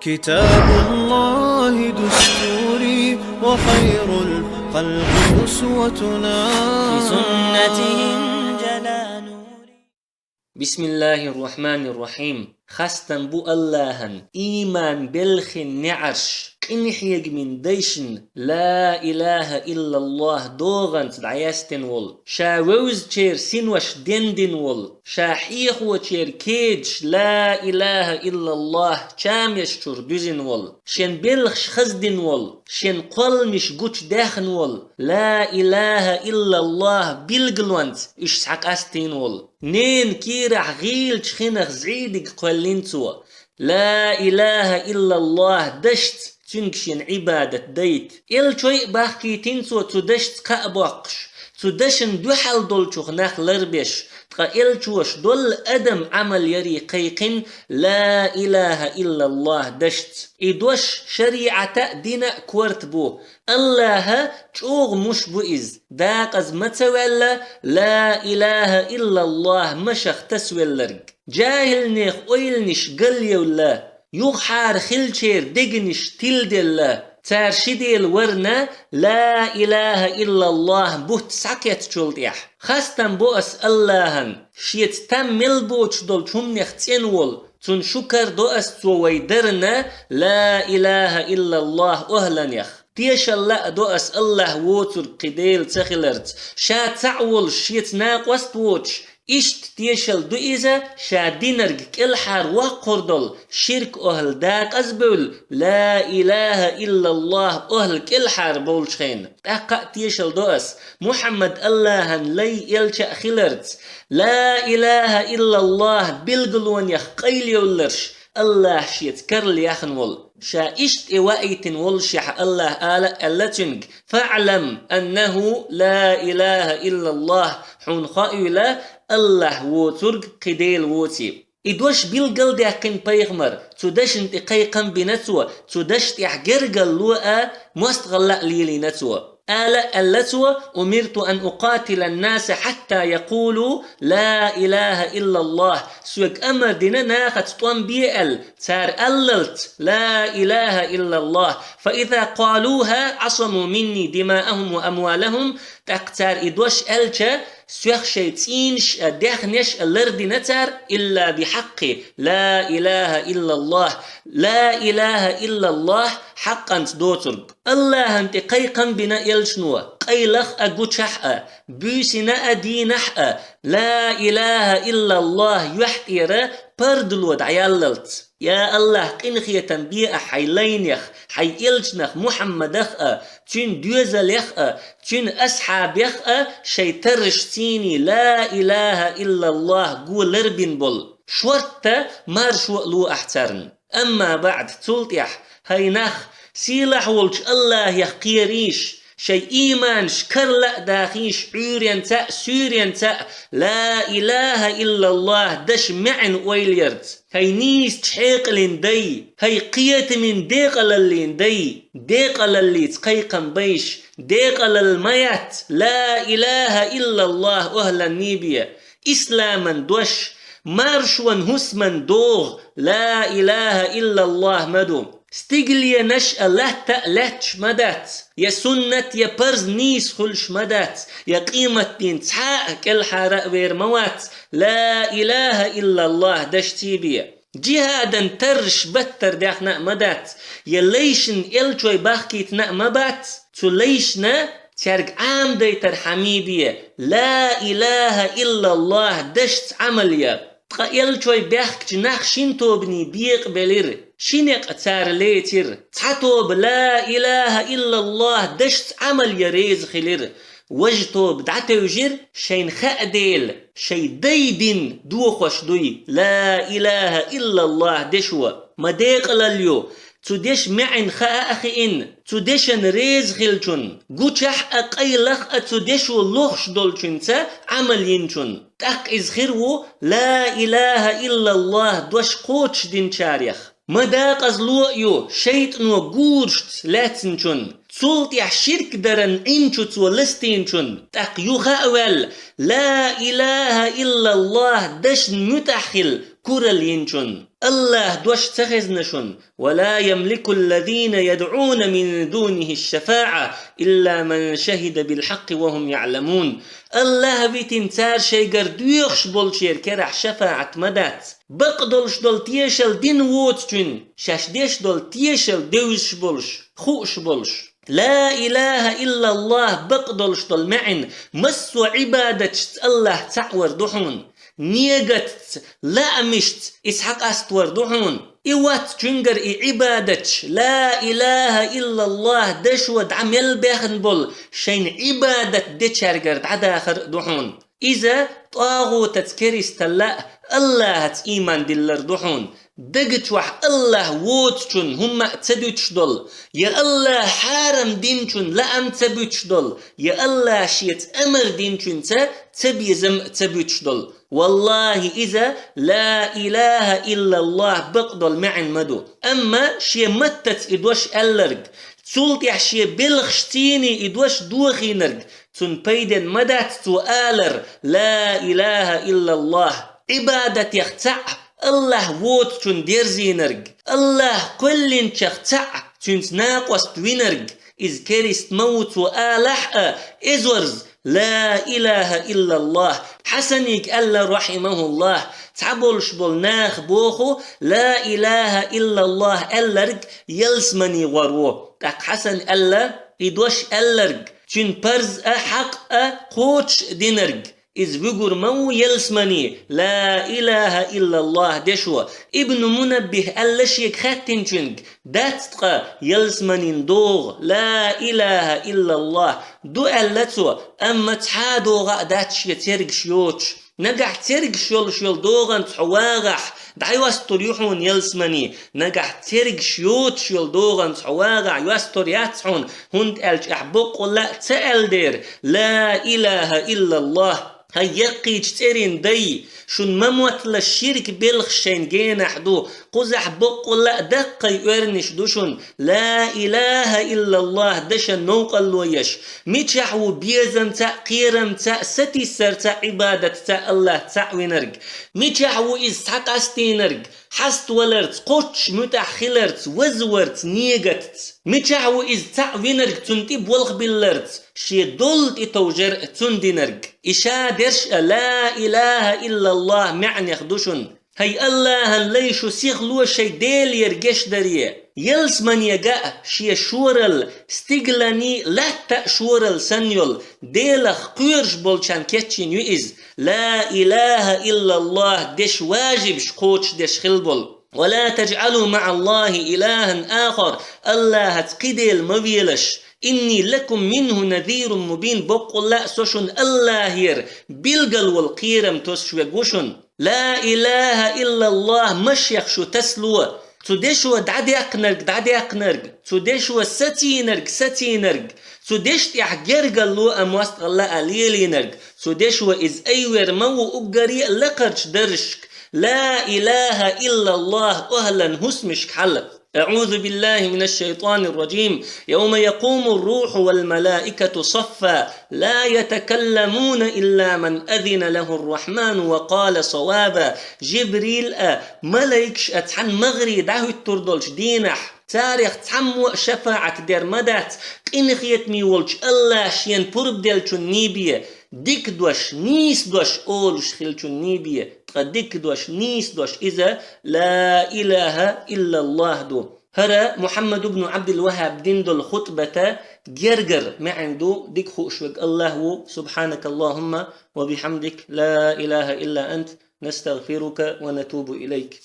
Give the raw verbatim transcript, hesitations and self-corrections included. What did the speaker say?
كتاب الله دستوري وخير الخلق أسوتنا. بسنته انجلى نوري. بسم الله الرحمن الرحيم. Хастам бу Аллахьан, иман белхин неӀарш, къинхьегамин дайшин, لا إله إلا الله догӀанца дӀаястина волу, ша вевзачеран синош дендина волу, ша хьехочеран кедаш لا إله إلا الله чамеш чуьра дуьзина волу, шен белхаш хаздина волу, шен кхолламаш гучудаьхна волу, لا إله إلا الله билгалонца уьш схьакъастийна волу, ненан кийрахь гӀийлачу хинах зӀийдиг кхоьллина цо, لا إله إلا الله дашца цуьнга шен Ӏибадат дайта. Элчой а бахкийтина цо цу дашца кхаъ боккхуш, цу дашна дуьхьал долчух нах ларбеш, ткъа элчоша долу адам Ӏамал ярий кхайкхина لا إله إلا الله дашца. И дош шариӀата а, дина а корта бу. Аллахьа чӀогӀа муш бу иза, декъаза ма ца ваьлла, لا إله إلا الله машах тасавелларг. ЖахӀилнех ойланаш галъевлла, юхахьара хиллачеран дегнаш тиладелла, цара ши дела варна لا إله إلا الله бутт схьакхеттачул тӀаьхьа. Хастам бо ас Аллахьан, шеца там мел боцуш долчу хӀуманех цӀена волу, цунна шукар до ас цо вай дарна لا إله إلا الله охӀланех. Тешалла а до ас Аллахь воцург кхин Дела ца хиларца, ша цхьаъ волуш, шеца накъост воцуш, иштта тешалла ду иза, ша динарг кӀелхьара воккхур долу ширк охӀла декъаза бевлла, لا إله إلا الله охӀла кӀелхьара бовлучу хенна. ТӀаккха а тешалла до ас, Мухьаммад Аллахьан лай, элча а хиларца, لا إله إلا الله билгалонех къайлаевлларш, Аллахь шеца карла яьхна волу. Ша иштта тӀе ваийтина воллушехь, Аллахь ала а аьлла цуьнга: فاعلم أنه لا إله إلا الله, хьуна хоуьйла, Аллахь воцург кхин Дела воций. И дош билгалдаьккхина пайхамар, цу дашна тӀе кхайкхам бина цо, цу даш тӀехь гергарло а, мостагӀалла а лелийна цо. Ала а аьлла цо: أمرت أن أقاتل الناس حتى يقولوا لا إله إلا الله. Соьга амар дина нахаца тӀом бе аьлла, цара аллалц لا إله إلا الله. فإذا قالوها عصموا مني دماءهم وأموالهم. ТӀаккха цара и дош аьлча, соьх шайн цӀийнаш а, даьхнеш а лардина цара, إلا بحق لا إله إلا الله, لا إله إلا الله хьакъанца доцург. Аллахьан тӀе кхайкхам бина элчано, къайлах а, гучахь а, буьйсина а, дийнахь а, لا إله إلا الله юьхь тӀера пардало дӀаяллалц. Я Аллахь, къинхетам бе ахь хьайн лайнех, хьайн элчанах Мухьаммадах а, цуьнан доьзалех а, цуьнан асхьабех а, шайн таррашций لا إله إلا الله го ларбина болу. Шортта маршо а ло ахь царна. أما بعد, цул тӀаьхьа, хӀай нах, сийлахь волчу Аллахьех кхерийша, шайн ийманаш карла а дахийша, Ӏуьйренца а, суьйренца а لا إله إلا الله дашан маьӀна ойла ярца. ХӀай нийсачу хьекъалан дай, хӀай кхетаман декъалаллин дай, декъалаллица кхайкхам байша, декъалалла ма яц لا إله إلا الله охӀланний бен. Исламан дош, маршонан хӀусаман догӀа لا إله إلا الله ма ду. Стигаленаш а, латта а лаьтташ ма дац, я суннат, я парз нийса хуьлуш ма дац, я къематдийнахь цхьа а кӀелхьара а вер ма вац لا إله إلا الله дашций бен. ДжихӀадан тарраш баттара даьхна а ма дац, я лайшна элчой бахкийтина а ма бац, цу лайшна цаьрга Ӏамадайтархьамий бен لا إله إلا الله дашца Ӏамал ян. Ткъа элчой баьхкачу нах шина тобане бекъабелира, ши некъ цара лецира. Цхьа тоба لا إله إلا الله дашца Ӏамал ян реза хилира, важа тоба дӀатевжира, шайна хаьа дела, шайн дай дин дохош дуй لا إله إلا الله дешо. Ма декъалалла ю, цу дешан маьӀна хаа а хиъна, цу дешан реза хиллачун, гучахь а, къайлах а цу дешо лохуш долчуьнца Ӏамал йинчун. ТӀаккха иза хир ву لا إله إلا الله дош кхочушдинчарех. Ма декъазло а ю шайтӀано гурашца лаьцначун, цул тӀаьхьа ширк даран Ӏинчу цо ластийначун. ТӀаккха юха а ваьлла, لا إله إلا الله дашна муьтӀахь хила, курал йинчун. Аллахь дош ца хезна шун: «ولا يملك الذين يدعون من دونه الشفاعة إلا من شهد بالحق وهم يعلمون». Аллахь витина цара шайгара доьхуш болчеран керахь шафаӀат ма дац, бакъдолуш долу тешал дина воцучун, шаьш деш долу тешал девзаш болуш, хууш болуш. «Ла илаха иллаллахь» бакъдолуш долу маьӀна: массо а Ӏибадаташца Аллахь цхьаъ вар ду хьуна, негатца, лаамашца иза схьакъаставар ду хьуна. И вац цуьнгара и Ӏибадаташ, «Ла илаха иллаллахь» дашо дӀа мел бехна болу, шайна Ӏибадат дечаьргара дӀадахар а ду хьуна. Иза тӀагӀутаца керисталла а, Аллахьаца ийман диллар ду хьуна. Дага чохь Аллахь воцучун хӀумма а ца дуьтуш долу, я Аллахь хьарам динчун лаам ца буьтуш долу, я Аллахь шеца амар динчуьнца цабезам а ца буьтуш долу. Валлахьи, иза «Ла илаха иллаллахь» бакъдолу маьӀна ма ду. Амма шен маттаца и дош аьлларг, цул тӀаьхьа шен белхашций и дош дохийнарг, цунна пайденна ма дац цо алар: «Ла илаха иллаллахь». Ӏибадатех цхьаъ Аллахь воцучун дерзийнарг, Аллахь кхоьллинчех цхьаъ цуьнца накъост винарг, иза керист ма ву цо алахь а, эзорза «Ла илаха иллаллахь». Хьасанига аьлла, рахьимахуллахь: цхьаболуш болу наха боху «Ла илаха иллаллахь» аьлларг ялсамане гӀор ву. ТӀаккха Хьасан аьлла: и дош аьлларг, цуьнан парз а, хьакъ а кхочуш динарг, иза вуьгур ма ву ялсамане «Ла илаха иллаллахь» дешо. Ибн Мунаббих аьлла шега хаьттинчуьнга: «Дац ткъа ялсаманин догӀа, ла илаха иллаллахь?» «Ду», аьлла цо, амма цхьа а догӀа а дац шен цергаш йоцуш. Нагахь цергаш йолуш йолу догӀанца хьо вагӀахь, дӀайостур ю хьуна ялсамане. Нагахь цергаш йоцуш йолу догӀанца хьо вагӀахь, йостур яц хьуна, хӀунда аьлча ахь боккъалла а ца аьлла дера: «Ла илаха иллаллахь». ХӀай яккхийчу цӀерийн дай, шуна ма мотталаш ширк белхаш шайна генахь ду, кхузахь боккъалла а даккхий оьрнаш ду шуна, «Ла илаха иллаллахь» дашан новкъарло еш. Мичахь ву безамца а, кхерамца а, сатийсарца а, Ӏибадатца а Аллахь цхьаъ винарг? Мичахь ву иза схьакъастийнарг, хьаставаларца, кхоччуш муьтӀахь хиларца, вазварца, негатца? Мичахь ву иза цхьаъ винарг, цунна тӀе болх билларца, шен долла тӀетовжар а цунна динарг? И ша дерш а «Ла илаха иллаллахь» маьӀнех ду шуна. ХӀай Аллахьан лай, шу сихло шайн Делера гечдаре. Ялсаманега а шен шоралла, стигланний, латта а шоралла санна йолу, Делах кхоьруш болчарна кечйина ю иза. «Ла илаха иллаллахь» деш важибаш кхочушдеш хила болу. «Ва ла таджӀалу маӀаллахи илахан ахар», Аллахьаца кхин дела ма велаш. «Инни лакум минху назирун мубин», боккъалла а со шуна Аллахьера билггал волу кхерам тосуш верг ву шуна. «Ла илаха иллаллахь» машех шу тасало. Цу дешо дӀадаьккхинарг, дӀадаьккхинарг, цу дешо сацийнарг, сацийнарг, цу дешна тӀехь гергарло а, мостагӀалла а лелийнарг, цу дешо иза айвер ма ву уггаре а лакхарчу даржашка, «Ла илаха иллаллахь» охӀлан хӀусамашка хьала. أعوذ بالله من الشيطان الرجيم. يوم يقوم الروح والملائكة صفا لا يتكلمون إلا من أذن له الرحمن وقال صوابا. Жибрил а, малайкаш а цхьана магӀаре дӀахӀуьттур долчу дийнахь, царех цхьаммо а шафаӀат дер ма дац, къинхетаме волчу Аллахь шена пурба деллачунний бен, дика дош, нийса дош олуш хиллачунний бен, ткъа дика дош, нийса дош иза «Ла илаха иллаллахь» ду. ХӀара Мухьаммад ибн Ӏабдул-ВаххӀаб дина долу хутбата гергара маьӀна ду, дика хууш верг Аллахь ву. سبحانك اللهم وبحمدك، لا إله إلا أنت، نستغفرك ونتوب إليك.